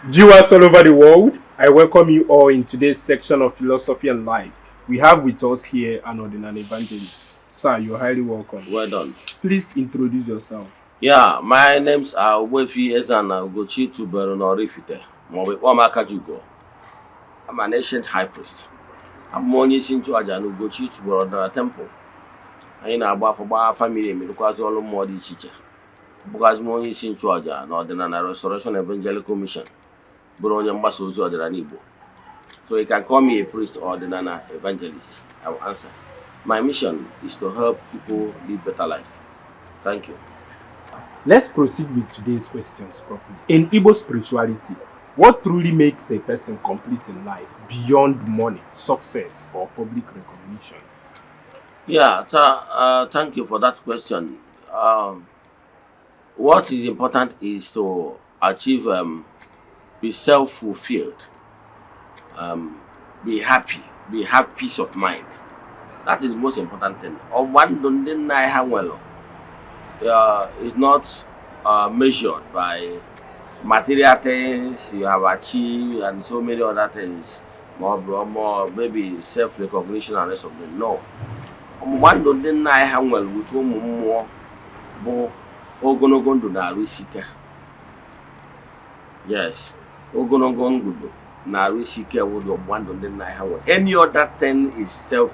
Viewers all over the world, I welcome you all in today's section of Philosophy and Life. We have with us here an Odinani evangelist. Sir, you're highly welcome. Well done. Please introduce yourself. Yeah, my names are Ogbuefi Ezana Ugochi Tubelu n'Oraifite, maọbụ ịkpọ m Akajiugo. I'm an ancient high priest. Abụ m onye isi nchụaja na Ugochi Tubelu Ọdịnala Temple. Anyị na-agba afọ, gbaa afa miri emi, rụkwazị ọrụ mmụọ dị iche iche. Bụkwazị m onye isi nchụaja na Ọdịnala Restoration Evangelical Mission, bụrụ onye mgbasa ozi ọdịnala Igbo. So you can call me a priest or ọdịnala evangelist. I will answer. My mission is to help people live better life. Thank you. Let's proceed with today's questions properly. In Igbo spirituality, what truly makes a person complete in life beyond money, success, or public recognition? Yeah, thank you for that question. What is important is to achieve, be self fulfilled, be happy, be have peace of mind. That is the most important thing. Ọgba ndụ ndị nna anyị ha nwere is not measured by material things you have achieved and so many other things, more maybe self recognition and rest of them. No. Ọgbụgba ndụ ndị nna anyị ha nwere wutu ụmụ mmụọ bụ ogologo ndụ na-arụ isi ike. Yes, ogologo ndụ na-arụ isi ike wụ ọgbụgba ndụ ndị nna anyị ha nwere. Any other thing is self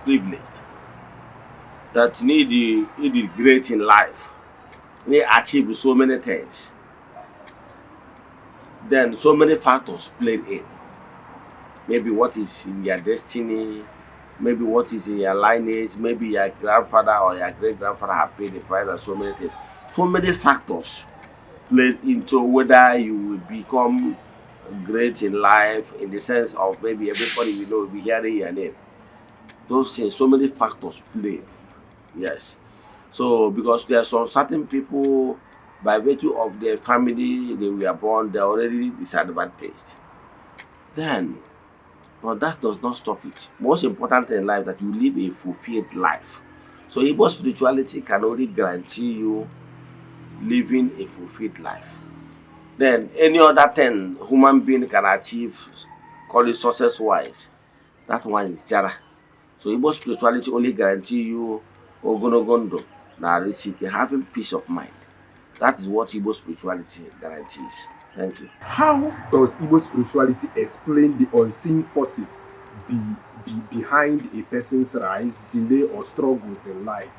privileged that need great in life, need achieve so many things. Then so many factors played in, maybe what is in your destiny, maybe what is in your lineage, maybe your grandfather or your great grandfather have paid the price and so many things. So many factors played into whether you will become great in life, in the sense of maybe everybody we know will be hearing your name. Those things, so many factors played. Yes. So because there are some certain people, by virtue of their family they were born, they're already disadvantaged. Then, but that does not stop it. Most important in life, that you live a fulfilled life. So Igbo spirituality can only guarantee you living a fulfilled life. Then any other thing human being can achieve, call it success wise, that one is jara. So Igbo spirituality only guarantee you ogologo ndụ na arụ isi ike, having peace of mind. That is what Igbo spirituality guarantees. Thank you. How does Igbo spirituality explain the unseen forces be behind a person's rise, delay, or struggles in life?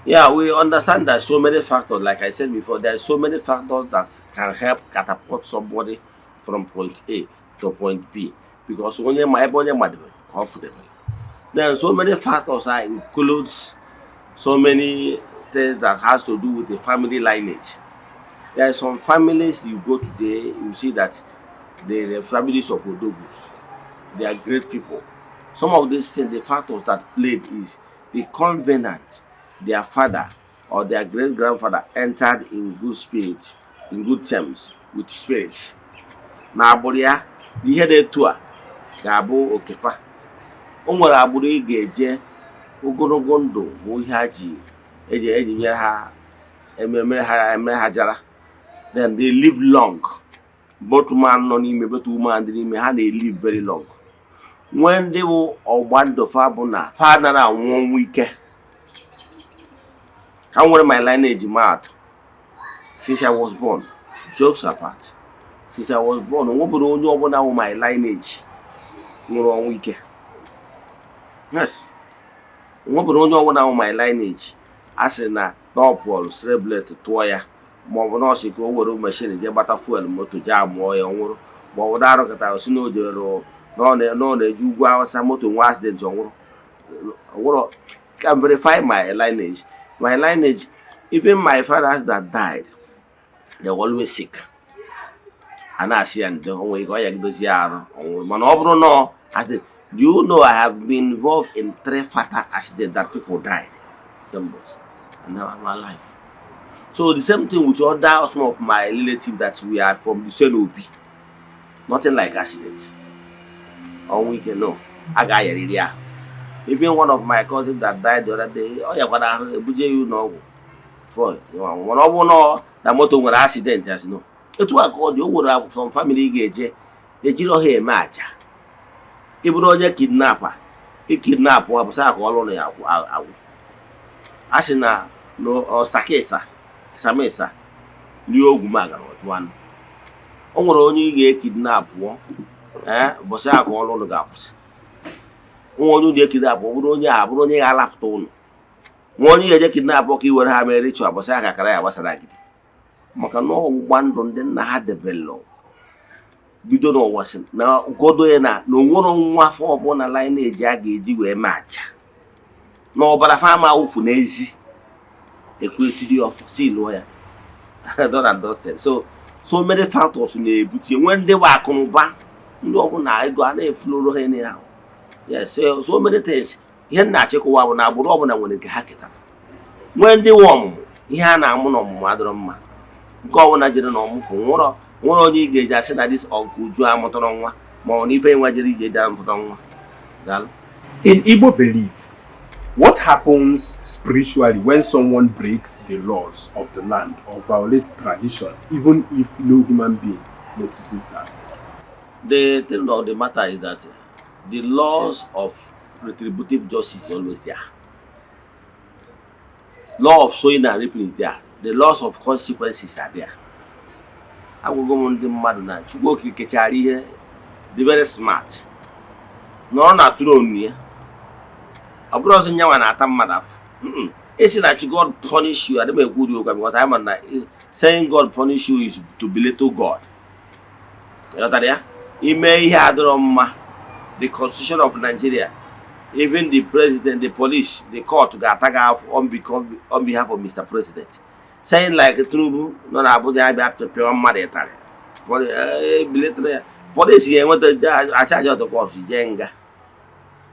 Yeah, we understand that so many factors, like I said before, there are so many factors that can help catapult somebody from point A to point B. Because onye ma ebe onye madebere ka ọ fụdebere. Then so many factors are includes so many things that has to do with the family lineage. There are some families you go today, you see that the families of Odogwus, they are great people. Some of these things, the factors that played is the covenant their father or their great grandfather entered in good spirit, in good terms with spirits. Na agbụrụ ya, ihe dị etu a ga-abụ okefa. O nwere agbụrụ ị ga-eje, ogologo ndụ bụ ihe ha ji eji nyere ha ememe ha eme ha jara. Then they live long. Both man nọ n'ime, both woman dị n'ime ha na-live very long. Nwee ndị bụ ọgba ndụ fa bụ na fa anaghị anwụ ọnwụ ike. Ka m nwere my lineage maatụ, since I was born, jokes apart, since I was born, onwebụrụ onye ọbụla wụ my lineage nwụrụ ọnwụ ike. Yes, onwebụrụ onye ọbụla wụ my lineage a sị na na ọ pụọrụ stray bullet tụọ ya, maọbụ na ọ sị ka o were machine jee gbata fuel moto jee amụọ ya, ọ nwụrụ, maọbụ na arụkọtara si na o jere na ọ na-eji ugwu Awụsa, moto nwa accident, ọ nwụrụ nwụrụ. Can verify my lineage. My lineage, even my fathers that died, they were always sick. A na-asị ya ndo, o nwere ike ọ ya gidozi ya arụ, ọ nwụrụ. Mana ọ bụrụ na accident, do you know I have been involved in three fatal accidents that people died, same bus, and now I'm alive. So the same thing with other some of my relatives that we are from the same obi. Nothing like accident, ọnwụ ike, no. A ga-ayarịrị ahụ. Even one of my cousins that died the other day, ọ yakwara ahụ, ebuje ya ụlọ ọgwụ for. Mana ọ bụrụ na moto nwere accident, asị no. Etu a ka ọ dị. O nwere some family ị ga-eje, ejiri ọha eme aja. Ị bụrụ onye kidnapper, ikidnap ọ bụ sa ka ọrụ ya agwụ. A sị na ọsakịsa samisa rie ogwu magara ọjụ anụ. O nwere onye ị ga-ekidnap pụọ, ee, ụbọchị ahụ ka ọrụ ụnụ ga-akwụsị. Nwa onye unu ekidnap, ọ bụrụ onye a bụrụ onye ga-alapụta ụnụ. Nwa onye ga-eje kidnap ka i were ha mee ritual, ụbọchị ahụ ka akara ya gbasara gị, maka na ọgbụgba ndụ ndị nna ha debelụ bido n'ụwa si na godo ya na onwere nwa afọ ọbụla lineage a ga-eji wee mee aja na ọbara fama awụfu n'ezi ekwu etidi ọfọ si lụọ ya. Done and dusted. So many factors na-ebute nwee ndị bụ akụnụba, ndị ọbụla ego a na-efuloro ha anyhow. Yes, so many things. Ihe m na-achịkọwa bụ na agbụrụ ọbụla nwere nke ha ketara, nwee ndị nwe ọmụmụ ihe a na-amụ na ọmụmụ adịrọ mma. Nke ọbụla jere na ọmụpụ nwụrọ nwere onye ị ga-eji asị na this uncle Uju amụtara nwa, ma ọ na ife nwa jere ije dị amụtara nwa. Daalụ. In Igbo belief, what happens spiritually when someone breaks the laws of the land or violates tradition, even if no human being notices that? The thing of the matter is that the laws of retributive justice is always there. Law of sowing and reaping is there. The laws of consequences are there. Agwụgo m ndị mmadụ na Chukwu Okike kechara ihe dị very smart, nọrọ na throne ya. Ọ bụrụ ọzọ nyanwa na-ata mmadụ afụ. Esi na chi God punish you, adịm ekwu ụdị okwu, because anyị ma na saying God punish you is to belittle God. Ịghọtara ya? Ime ihe adịrọ mma, the constitution of Nigeria, even the president, the police, the court ga-ata gị afụ on behalf of Mr. President. Saying like Tinubu nọ na Abuja abịa pịa mmadụ ịtarị, bilitere ya, police ga-enweta achaji ọtụ court jee nga.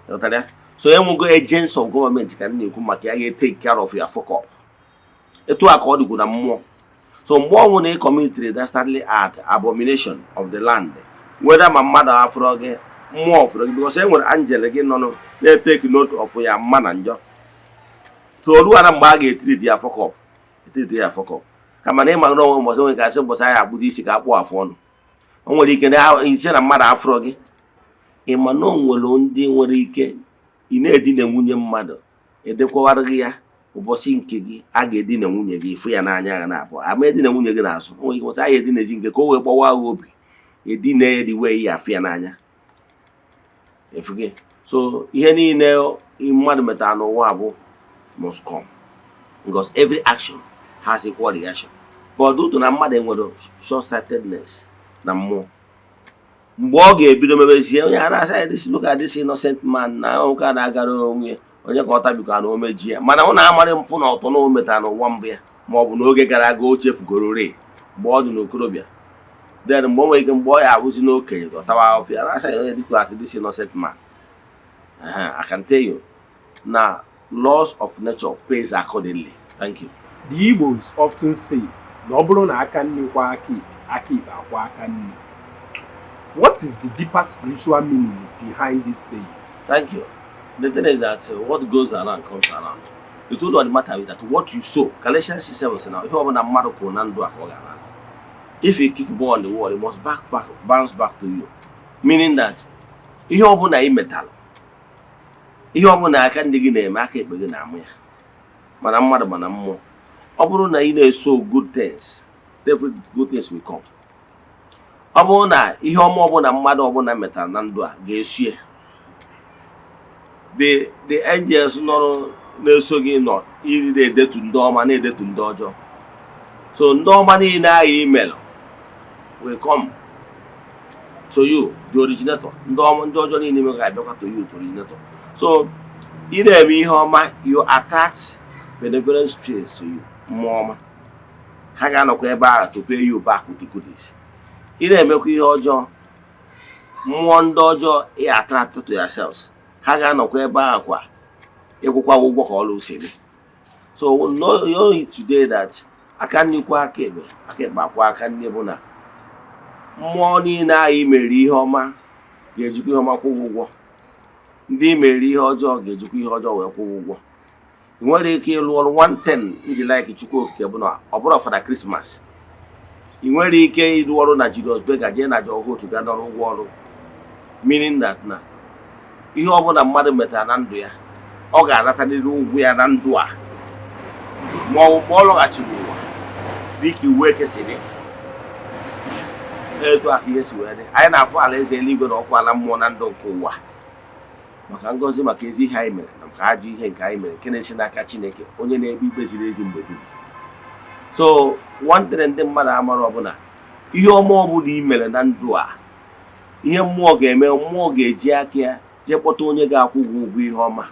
Ịghọtara ya? So enwego agents of government ka m na-ekwu maka ya ga-take care of your fuck up. Etu a ka ọ dịkwu na mmụọ. So mgbe ọnwụ na ị committed dastardly act, abomination of the land, whether ma mmadụ afụrọ gị, mmụọ fụrụ gị, because e nwere angel gị nọ na-etake note of ya mma na njọ. So oluwa mgbe a ga-etiriti ya fuck up, etiriti ya fuck up, kama na ịma onwe mbọsị nwere gasị mbọsị anyị akpụdo isi ka akpụ afụ ọnụ. O nwere ike na iche na mmadụ afụrọ gị. Ịma na o nwere ndị nwere ike ị na-edina nwunye mmadụ, edekwawara gị ya. Ụbọchị nke gị a ga-edina nwunye gị, fụ ya n'anya ya na abụọ ama edina nwunye gị n'azụ. O nwere ike ụbọchị anyị edinezi nke ka o wee gbawa gị obi, edina ya dị wee ya afụ ya n'anya efu gị. So ihe niile mmadụ metara n'ụwa bụ must come, because every action has equal reaction. But due to na mmadụ enwere short-sightedness na mmụọ, mgbe ọ ga-ebido mebezie, onye a na-asa ya, this, look at this innocent man na nwoke a na-agara onwe ya, onye ka ọ tabikwa na o mejie ya, mana ọ na-amarị mpụ na ọtọ na o metara n'ụwa mbụ ya, ma ọ bụ n'oge gara aga o chefugoro ree mgbe ọ dị n'okorobịa. Then mgbe o nwere ike, mgbe ọ ya abụzi n'okenye, ọ tawa ahụfụ ya, na-asa ya, onye dịka at this innocent man. I can tell you na laws of nature pays accordingly. Thank you. The Igbos often say na ọ bụrụ na aka nne kwa aka ekpe, aka ekpe akwa aka nne. What is the deeper spiritual meaning behind this saying? Thank you. The thing is that what goes around comes around. The truth of the matter is that what you sow, Galatians 6:7 sị na ihe ọbụla mmadụ kwuru na ndụ a ka ọ ga-ala. If you kick ball on the wall, it must bounce back to you. Meaning that ihe ọbụla ị metalụ, ihe ọbụla aka ndị gị na-eme, aka ekpe gị na-amụ ya. Mana mmadụ mana mmụọ. Ọ bụrụ na ị na-eso good things, definitely good things will come. Ọ bụrụ na ihe ọma ọbụla mmadụ ọbụla metara na ndụ a ga-esu ya, the angels nọrọ na-eso gị nọ iri na-edetu ndị ọma, na-edetu ndị ọjọọ. So ndị ọma niile ahụ imelụ will come to you, the originator. Ndị ọma, ndị ọjọọ niile ime ga-abịakwa to you, the originator. So ị na-eme ihe ọma, you attract benevolent spirits to you. Mmụọ ọma ha ga-anọkwa ebe ahụ to pay you back with the goodies. Ị na-emekwa ihe ọjọọ, mmụọ ndị ọjọọ ị attract to yourselves, ha ga-anọkwa ebe ahụ kwa ịkwụkwa ụgwọ ka ọlụ si dị. So know know today that aka nri kwa aka ekpe, aka ekpe akwa aka nri, bụ na mmụọ niile ahụ i mere ihe ọma ga-ejikwa ihe ọma kwụ gị ụgwọ. Ndị mere ihe ọjọọ ga-ejikwa ihe ọjọọ wee kwụ gị ụgwọ. Ị nwere ike ịlụ ọrụ. One thing m ji like Chukwu Okike bụ na ọ bụrụ Father Christmas. Ị nwere ike ịrụ ọrụ na Julius Berger, jee na John Holt ga nọrọ ụgwọ ọrụ, meaning that na ihe ọbụla mmadụ metara na ndụ ya, ọ ga-anatarịrị ụgwọ ya na ndụ a, ma ọ bụ mgbe ọ lọghachiri ụwa, dịka iwu eke si dị. Etu aka ihe si wee dị, anyị na-afụ ala eze eluigwe na ọkụ ala mmụọ na ndụ nke ụwa, maka ngọzi, maka ezi ihe anyị mere na maka ajọ ihe nke anyị mere, nke na-esi n'aka Chineke, onye na-ekpe ikpe ziri ezi mgbe dum. So one thing ndị mmadụ amara ọbụla, ihe ọma ọbụla ị mere na ndụ a, ihe mmụọ ga-eme, mmụọ ga-eji aka ya jee kpọta onye ga-akwụ gị ụgwọ ihe ọma.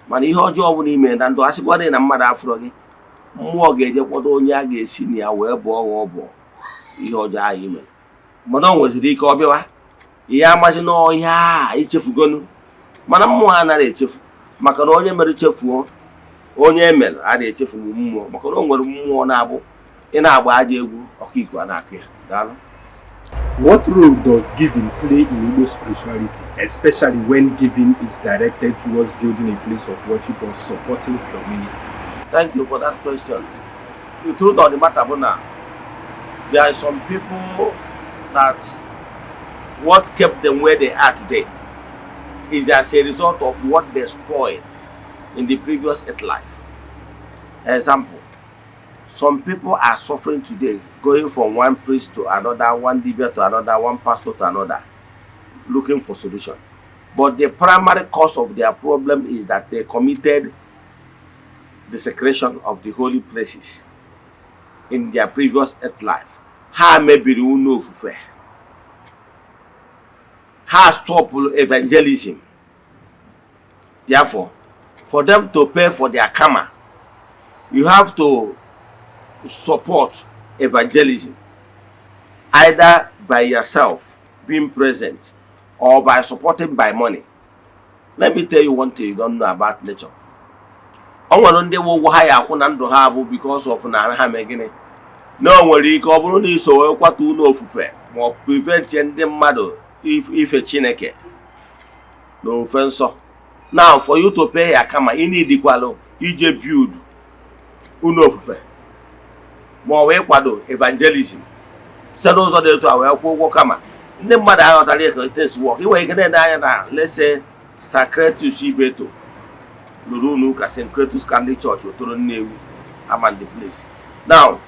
Mana ihe ọjọọ ọbụla ị mere na ndụ, a sịkwadị na mmadụ afụrọ gị, mmụọ ga-eje kpọta onye a ga-esi na ya wee bụọ gị ọbọ ihe ọjọọ ahụ ị mere. Mana o nweziri ike ọ bịawa ihe amasị n'ọhịa a ichefugonu, mana mmụọ anaghị echefu, maka na onye mere chefuo, onye emere a na-echefu mmụọ, maka na o nwere mmụọ na-abụ ị na-agba aja egwu ọkụ iko a na-akụ ya. Daalụ. What role does giving play in Igbo spirituality, especially when giving is directed towards building a place of worship or supporting community? Thank you for that question. The truth of the matter bụ na there are some people that what kept them where they are today is as a result of what they spoiled in the previous earth life. Example, some people are suffering today, going from one priest to another, one dibia to another, one pastor to another, looking for solution. But the primary cause of their problem is that they committed desecration of the holy places in their previous earth life. Ha mebiri ụlọ ofufe. Ha stopụrụ evangelism. Therefore, for them to pay for their karma, you have to support evangelism either by yourself being present or by supporting by money. Let me tell you one thing you don't know about nature. O nwere ndị bụ ụgwọ ha ya akwụ na ndụ ha bụ because of na ha mee gịnị, na o nwere ike ọ bụrụ na iso wee kwatu ụlọ ofufe ma ọ prevent ndị mmadụ ife Chineke na ofufe nsọ. Now, for you to pay ya karma, ị need ije build ụlọ ofufe ma ọ wee kwado evangelism site n'ụzọ dị etu a wee kwụọ ụgwọ karma. Ndị mmadụ aghọtara ihe ka things work. Ị nwere ike na-ene anya na, let's say, Sir Cletus Ibeto lụrụ ụlọ ụka St. Cletus Catholic Church, Otoro, Nnewi, ama the place. Now,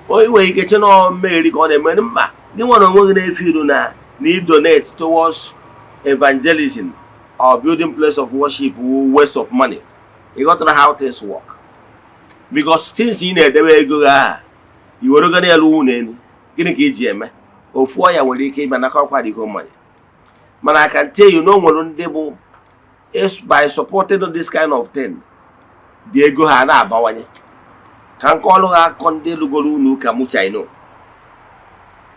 onye nwere ike che na mmegheri ka ọ na-eme. Mba, gị nwere onwe gị na-efe iru na i donate towards evangelism or building place of worship wu waste of money. Ị ghọtara how things work? Because things ị na-edebe ego gị aha i were go n'elu ụlọ elu, gịnị ka iji eme? Ofu ọya nwere ike ịbịa nakọkwa the whole money. Mana I can tell you na o nwere ndị bụ is by supporting this kind of thing, dị ego ha na-abawanye. Ka nke ọlụ ha akọ ndị lụgoro ụlọ ụka muchaino.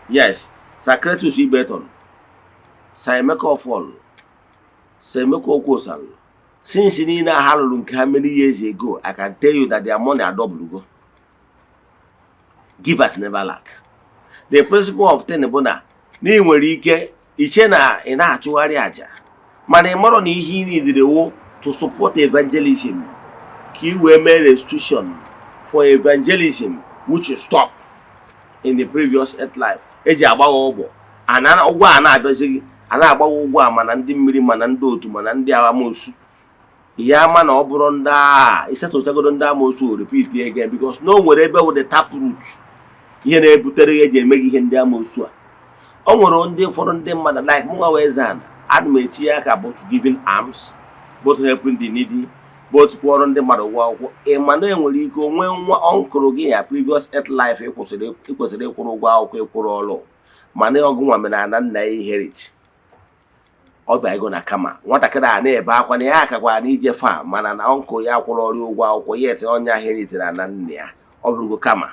Yes, Sir Cletus Ibeto, Sir Emeka Offor, Sir Emeka Okwuosa, since niile ha lụrụ nke ha many years ago, I can tell you that their money adọbụlugo. Givers never lack. The principle of thing bụ na ị nwere ike iche na ị na-achụgharị àjà, mana ị marọ na ihe ị nidere wo to support evangelism, ka ị wee mee restitution for evangelism which you stop in the previous earth life. Eji agbaghị ụgbọ ana ụgwọ a na-abịazi gị, a na-agbawa ụgwọ a, mana ndị mmiri, mana ndị otu, mana ndị amoosu ya ama na ọ bụrụ ndị a isetụchagodo ndị amoosu, repeat again, because na o nwere ebe wụ the tap root ihe na-ebutere ya eji eme gị ihe ndị amoosu a. O nwere ndị ụfọdụ ndị mmadụ like mụnwa wee zaa ana m etinye aka both giving alms, both helping the needy, both kwụọrọ ndị mmadụ ụgwọ akwụkwọ. Ị ma na enwere ike onwe nwa uncle gị ya previous earth life ịkwụsịrị ịkwụrụ ụgwọ akwụkwọ, ịkwụrụ ọrụ, mana ọgụ nwa mere ana nna ya inherit, ọ ba ego na karma. Nwatakịrị a na-ebe akwa na ya akakwara na ije fa, mana na uncle ya kwụrụ ọrụ ụgwọ akwụkwọ ya etinye onye ahụ heritere ana nna ya, ọ bụrụgo karma.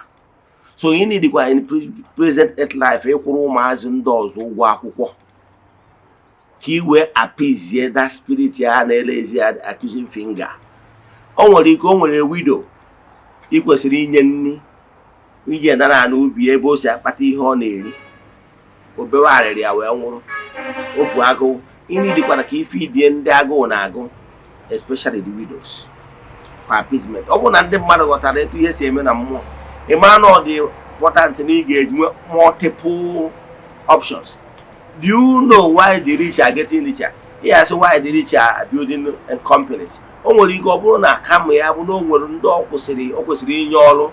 So ị nidikwa in present earth life ịkwụrụ ụmụazị ndị ọzọ ụgwọ akwụkwọ ka ị wee appease that spirit ya na-elezi ya accusing finger. O nwere ike o nwere widow ị kwesịrị inye nri iji nara na ubi ebe o si akpata ihe ọ na-eri, obewe arịrị ya wee nwụrụ opu agụụ. Ịnị dịkwara ka ife idie ndị agụụ na-agụ, especially the widows, for appeasement. Ọ bụrụ na ndị mmadụ ghọtara etu ihe si eme na mmụọ, ị mara na ọ dị important na ị ga-eji nwe multiple options. Do you know why the rich are getting richer? Yes, why the rich are building companies? O nwere ike ọ bụrụ na kama ya bụ na o nwere ndị ọ kwesịrị inye ọrụ,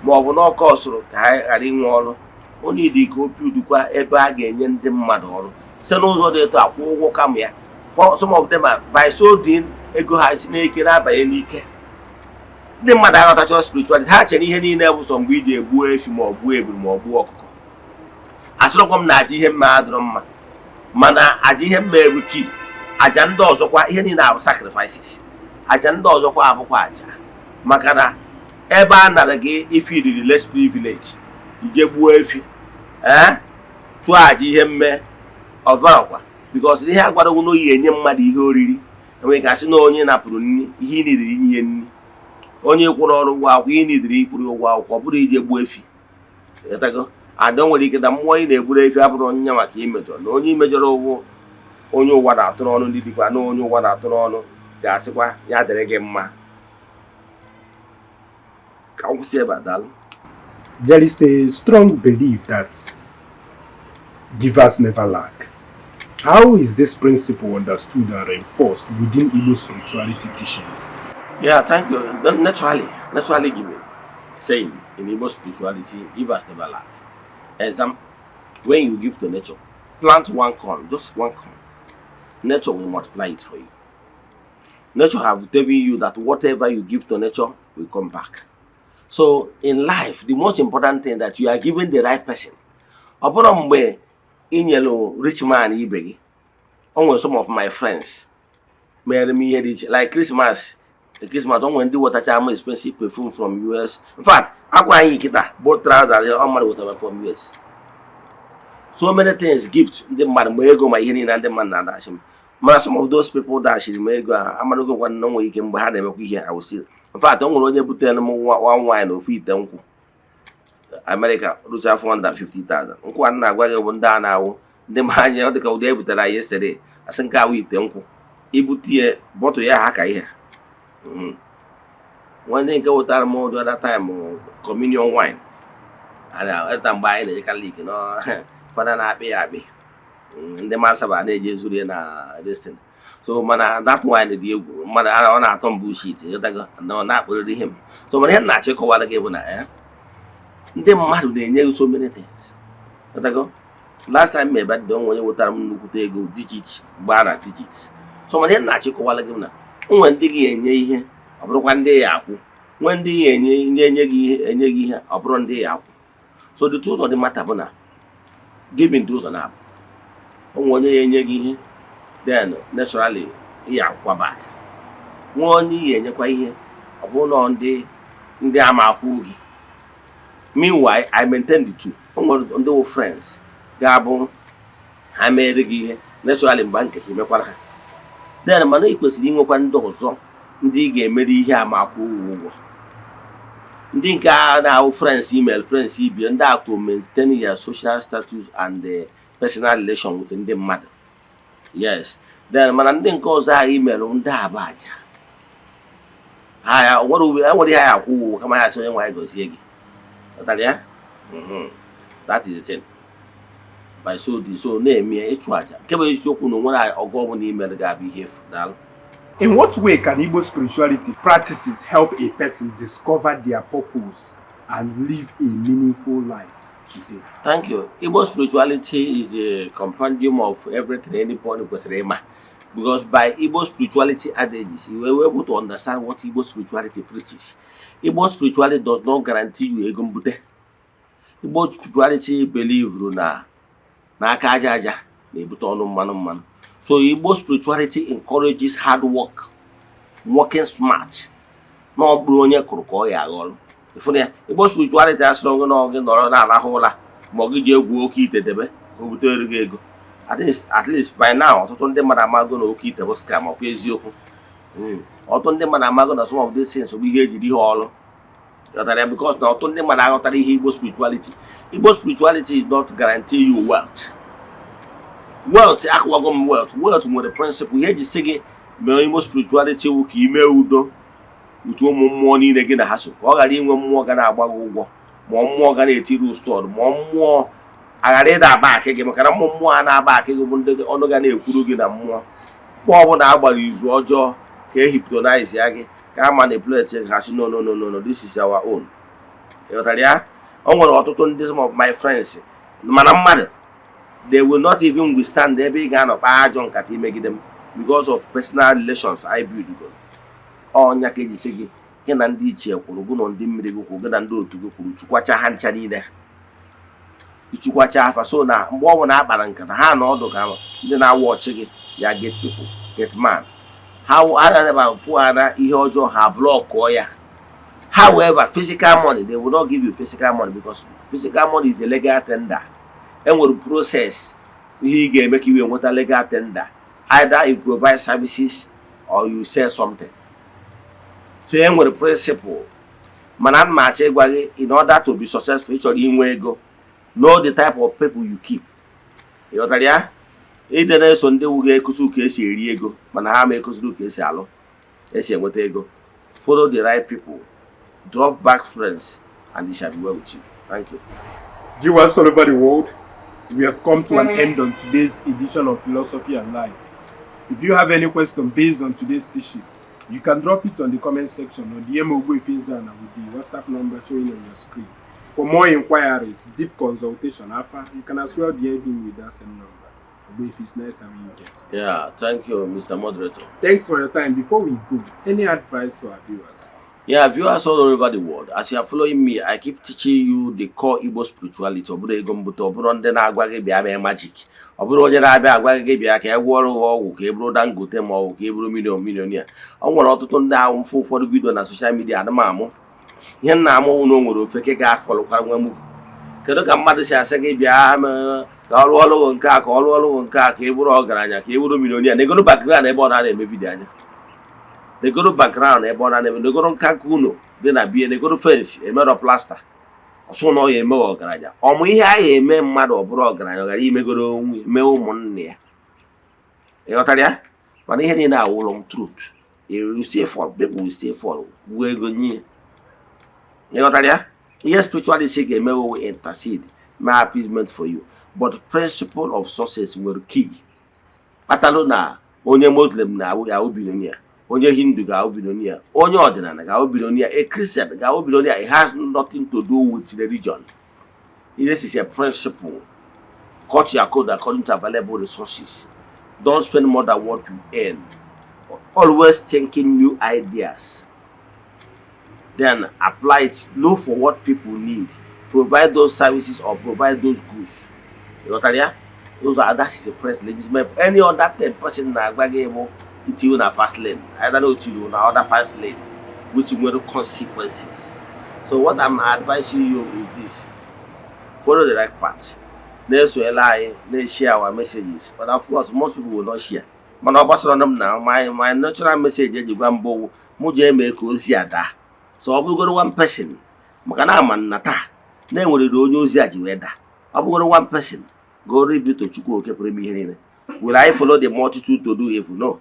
ma ọ bụ na ọkọ sụrụ ka ha ghara inwe ọrụ. O nidi ka o buildkwa ebe a ga-enye ndị mmadụ ọrụ site n'ụzọ dị etu akwụ ụgwọ. Kama ya, for some of them are, by so doing, ego ha si n'ike na-abanye n'ike. Ndị mmadụ aghọtacha spirituality. Ha chere ihe niile bụ sọ mgbe iji egbuo efi, ma ọ gbuo ebulu, ma ọ gbuo ọkụkọ. Asịrọkwa m na aja ihe mma adịrọ mma, mana aja ihe mma ebu ki aja ndị ọzọkwa. Ihe niile abụ sacrifices. Aja ndị ọzọkwa abụkwa aja, maka na ebe a nara gị ife iriri less privilege, ije gbuo efi, ee, chụọ aja ihe mme ọbarakwa, because ihe agwaragwo na oyi enye mmadụ ihe oriri. Enwere ka asị na onye napụrụ nri ihe ị nidiri inye nri, onye kwụrụ ọrụ ụgwọ akwụkwọ, ihe nidiri ịkwụrụ ụgwọ akwụkwọ, ọ bụrụ ije gbuo efi. Ịghọtago? Ada nwere ike na mmụọ ị na-egburu efi abụrụ onye maka imejọ na onye imejọrọ ụgwọ. Onye ụwa na-atụ n'ọnụ, ndị dịkwa na onye ụwa na-atụ n'ọnụ ga-asịkwa ya dịrị gị mma. Ka m kwụsị ebe a. Daalụ. There is a strong belief that givers never lack. How is this principle understood and reinforced within Igbo spirituality teachings? Yeah, thank you. Naturally giving. Saying in Igbo spirituality, givers never lack. Example, when you give to nature, plant one corn, just one corn, nature will multiply it for you. Nature have telling you that whatever you give to nature will come back. So in life, the most important thing that you are giving the right person. Ọ bụrụ mgbe ị nyelu rich man ibe gị, o nwere some of my friends mere m ihe dị iche, like Christmas. Christmas, o nwere ndị wetacha m expensive perfume from US. In fact, akwa anyị kịta bụ trouser ọ mmadụ wetara from US. So many things, gift ndị mmadụ, ma ego, ma ihe niile ndị mmadụ na-adachi m. Mana some of those people dashiri m ego a, amarago gwa na o nwere ike mgbe ha na-emekwa ihe I will see. In fact, o nwere onye butere m nwa nwaanyị na ofu ite nkwụ America rụcha 450,000. Nkwụ a na-agwa gị bụ ndị a na-awụ ndị ma anya ọ dịka ụdị e butere anyị yesterday. Asị nke awụ ite nkwụ, ibute ya bọtụl ya ha ka ihe. Nwanne nke wetara m the other time, communion wine eta mgbe anyị na-eje Catholic nọ, fada na-akpị ya akpị. Ndị masaba na-eje zuru ya na destin. So mana that wine dị egwu mmadụ, ọ na-atọ m bullshit. Ịghọtago na ọ na-akpụrịrị ihe m. So mana ihe m na-achọ ịkọwara gị bụ na ndị mmadụ na-enye gị so many things. Ịghọtago? Last time my birthday, onwe onye wetara m nnukwute ego, digit gbaa na digit. So mana ihe m na-achọ ịkọwara gị bụ na o nwere ndị gị enye ihe, ọ bụrụkwa ndị ya akwụ. Nwee ndị ya enye ndị enye gị ihe, enye gị ihe, ọ bụrụ ndị ya akwụ. So the truth of the matter bụ na giving dị ụzọ na-abụ. O nwere onye ya enye gị ihe, then naturally ị ya akwụkwa back. Nwee onye ị ga-enyekwa ihe, ọ bụrụ na ndị ama akwụ gị. Meanwhile, I maintain the two. O nwere ndị wụ friends ga-abụ ha mere gị ihe, naturally mgbe nke ka imekwara ha. Then mana ị kwesịrị inwekwa ndị ọzọ, ndị ị ga-emere ihe ama akwụ ụgwọ, ndị nke a na-ahụ friends, email friends ibie, ndị a to maintain your social status and the personal relation with ndị mmadụ. Yes. Then mana ndị nke ọzọ ahụ email, ndị a bụ aja ha ya nwere uwe, enwere ihe ya akwụ ụgwọ, kama ya sị onye nwe anyị gọzie gị. Ghọtara ya? That is the thing. By so do so na-eme ya ịchụ aja nke bụ eziokwu na onwere ọgụ ọbụla imere ga-abụ ihe efu. Daalụ. In what way can Igbo spirituality practices help a person discover their purpose and live a meaningful life today? Thank you. Igbo spirituality is a compendium of everything anybody kwesịrị ịma. Because by Igbo spirituality adages, you will be able to understand what Igbo spirituality preaches. Igbo spirituality does not guarantee you ego mbute. Igbo spirituality believe na n'aka aja aja na-ebute ọnụ mmanụ mmanụ. So Igbo spirituality encourages hard work, working smart. Na ọ bụrụ onye kụrụ ka ọ ya aghọrọ. Ịfụrụ ya? Igbo spirituality asịrị gị na ọ gị nọrọ na-arahụ ụra, ma ọ gị ji egwu oke ite debe ka o butere gị ego. At least by now, ọtụtụ ndị mmadụ amago na oke ite bụ scam. Ọkwa eziokwu? Ọtụtụ ndị mmadụ amago na some of these things bụ ihe ejiri ihe ọrụ. Ghọtara ya? Because na ọtụtụ ndị mmadụ aghọtara ihe Igbo spirituality. Igbo spirituality is not guarantee you wealth. Wealth akụwago m wealth. Wealth nwere principle. Ihe eji sị gị mee Igbo spirituality wụ ka ime udo utu ụmụ mmụọ niile gị na ha so, ka ọ ghara inwe mmụọ ga na-agba gị ụgwọ. Ma mmụọ ga na-etiri stọd, ma mmụọ aghara ịda aba akị gị, maka na mmụọ mmụọ a na-aba akị gị bụ ndị ọnụ ga na-ekwuru gị na mmụọ. Mgbe ọbụla a gbara izu ọjọọ ka e hypnotize ya gị, ka a manipulate ha, sị, "No, no, no, no, no, this is our own." Ịghọtara ya? O nwere ọtụtụ ndị, some of my friends, mana mmadụ, they will not even withstand ebe ị ga-anọ kpaa ajọ nkata imegide m because of personal relations I build go. Ọnya ka eji sị gị, gị na ndị ichie kwuru, gị na ndị mmiri gị kwuru, gị na ndị otu gị kwuru, chukwacha ha ncha niile, ichukwacha afa. So na mgbe ọ bụla a kpara nkata, ha na ọdụ ka ndị na-awa ọchị gị ya, gate people, gate man, ha ha fụ ha na ihe ọjọọ, ha blockụọ ya. However, physical money, they will not give you physical money because physical money is a legal tender. Enwere process ihe ị ga-eme ka i wee nweta legal tender. Either you provide services or you sell something. So e nwere principle. Mana ana m achọ ịgwa gị, in order to be successful, ị chọrọ inwe ego, know the type of people you keep. Ị ghọtara ya? Ide na-eso ndị wu ga-ekuzi ka esi eri ego, mana ha ma ekuziri ka esi alụ, esi enweta ego. Follow the right people, drop back friends, and it shall be well with you. Thank you. Viewers all over the world, we have come to an end on today's edition of Philosophy and Life. If you have any question based on today's teaching, you can drop it on the comment section or DM Ogbuefi Eze-Ana with the WhatsApp number showing on your screen. For more inquiries, deep consultation, Afa, you can as well DM him with that same number. Ogbuefi, it's nice having you here. Yeah, thank you, Mr. Moderator. Thanks for your time. Before we go, any advice for our viewers? Yeah, viewers all over the world, as you are following me, I keep teaching you the core Igbo spirituality. Ọ bụrụ ego mbute, ọ bụrụ ndị na-agwa gị bịa mee magic, ọ bụrụ onye na-abịa agwa gị bịa ka e gwọọrọ gị ọgwụ ka e bụrụ Dangote ma ọ bụ ka e bụrụ millionaire. Ọ nwere ọtụtụ ndị ahụ mfe ụfọdụ video na social media adị m amụ ihe m na-amụ na o nwere ofeke ga-afọlụkwara nwa mugwu. Kedu ka mmadụ si asị gị bịa mee ka ọ rụọ ọrụ gị nke a, ka ọ rụọ ọrụ gị nke a, ka ị bụrụ ọgaranya, ka ị bụrụ millionaire? Negoro background ebe ọ na-eme video anya, negoro background ebe ọ na-eme, negoro nka nka unu dị na bie, negoro fence emerọ plaster. Ọsọ na ọ ya eme ọgaranya, ọmụ ihe ahụ eme mmadụ ọ bụrụ ọgaranya, ọ gara imegoro onwe ya, mee ụmụnne ya. Ị ghọtara ya? Mana ihe niile awụ long truth. You still fall, people will still fall, gwuo ego nye ya. Ị ghọtara ya? Ihe spiritualist ga-eme will intercede, mee appeasement for you, but principle of success nwere key kpatalụ na onye Muslim na-awụ ga-awụ billionaire, onye Hindu ga-awụ billionaire, onye ọdịnala ga-awụ billionaire, a Christian ga-awụ billionaire. It has nothing to do with religion. This is a principle. Cut your coat according to available resources. Don't spend more than what you earn. Always thinking new ideas, then apply it. Look for what people need, provide those services or provide those goods. Ịghọtara ya? Those are, that is the first legitimate. Any other thing person na-agba gị bụ itinye na fast lane, either na otiri na other fast lane which nwere consequences. So what I'm advising you is this: follow the right path. Na-esoyela anyị, na-share our messages, but of course most people will not share. Mana ọ gbasara m na my natural message eji gwa mbụ mụ jee mee ka ozi a daa. So ọ bụrụgoro one person, maka na ama na taa na-enwerere onye ozi a ji wee daa, ọ bụgoro one person, glory be to Chukwu oke pụrụ ime ihe niile. Will I follow the multitude to do evil? No.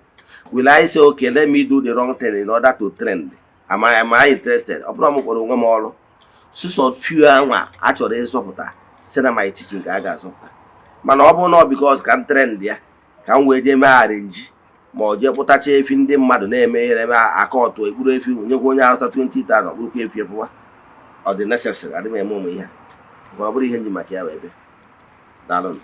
Will I say, "Okay, let me do the wrong thing in order to trend"? Am I interested? Ọ bụrụ m kpọrọ onwe m ọrụ sụsọ few anwa a chọrọ ịzọpụta site na my teaching ka a ga-azọpụta. Mana ọ bụrụ na ọ because ka m trend ya, ka m wee jee mee arrange, ma ọ jee kpụtacha efi ndị mmadụ na-eme ihe eme akọtụ ekpuru efi, nyekwa onye Hausa 20,000, ọkpụrụkwa efi pụwa, ọ dị necessary? Adị m eme ụmụ ihe a. Nke ọ bụrụ ihe nji maka ya wee bịa. Daalụ.